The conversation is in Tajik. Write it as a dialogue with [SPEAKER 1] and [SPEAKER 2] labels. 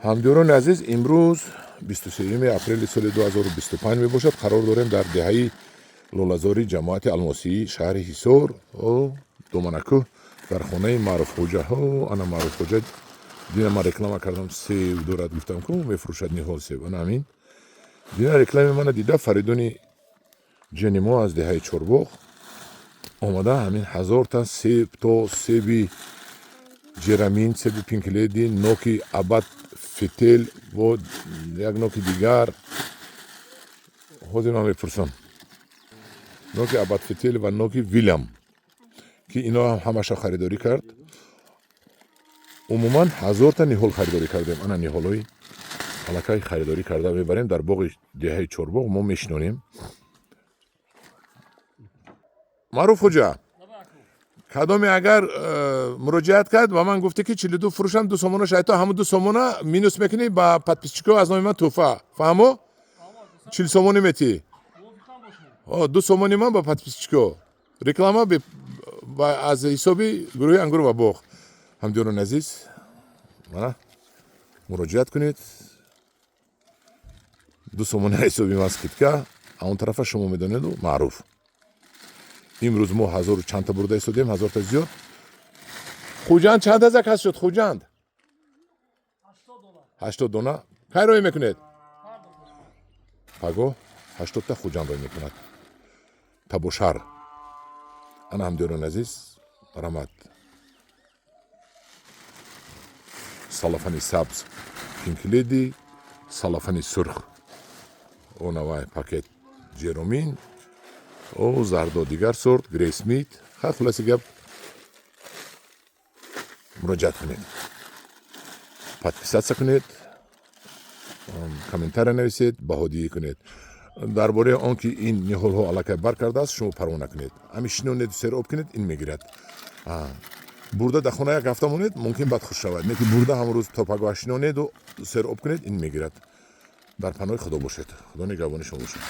[SPEAKER 1] Ҳамдиёрони азиз, имрӯз 23 апрели соли 2025 мебошад. Қарор дорем дар деҳаи Лолазори, ҷамоати Алмосии, шаҳри Ҳисор, Доманакӯҳ, дар хонаи Маъруфхоҷа. Ана Маъруфхоҷа, дина ман реклама кардам, себ дорад, гуфтам, ку мефурӯшад ниҳол себ. Ана ҳамин дина реклами мана дида, Фаридуни ҷени мо аз деҳаи Чорбоғ омада, ҳамин 1000-та себ, то себи Ҷерамин, себи Пинк Леди, ноки Аббат Фетел бо як ноки дигар, ҳозир ман мепурсам, ноки Аббат Фетел ва ноки Вилям, ки ино ҳам ҳамаша харидорӣ кард. Умуман 1000-та ниҳол харидорӣ кардем. Ана ниҳолҳои аллакай харидорӣ карда мебарем, дар боғи деҳаи Чорбоғ мо мешинонем. Маъруф хоҷа, кадоме агар муроҷиат кард, ба ман гуфте, ки 42 фурӯшам, 2 сомона шайто, ҳамун 2 сомона минус мекунӣ, ба подписчико аз номи ман тӯҳфа. Фаҳмо? 40 сомонӣ метӣ, 2 сомони ман ба подписчико, реклама аз ҳисоби гурӯҳи «Ангур ва боғ». Ҳамдиёрони азиз, мана муроҷиат кунед, 2 сомони ҳисоби ман скидка. Он тарафа шумо медонеду, маъруф. Имрӯз мо ҳазору чандта бурда истодем, 1000-та зиёд. Хуҷанд чанд азак ҳаст шуд? Хуҷанд 80 дона. Кай роҳӣ мекунед? Паго 80-та Хуҷанд роҳӣ мекунад табошар. Ана, ҳамдиёрони азиз, марҳамат. Салафани сабз Пинк Леди, салафани сурх онавай пакет Ҷеромин, о зардо дигар сорт Грейсмит. Ха, хулоси гап, муроҷиат кунед, подписаться кунед, комментария нависед, баҳодиҳӣ кунед. Дар бораи он ки ин ниҳолҳо аллакай бар кардааст, шумо парво накунед. Ҳамин шинонеду сероб кунед, ин мегирад. Бурда дар хона як ҳафта монед, мумкин бад хуш шавад, не ки бурда ҳамон рӯз то пагоҳ шинонеду сероб кунед, ин мегирад. Дар паноҳи Худо бошед, Худо нигаҳбони шумо бошад.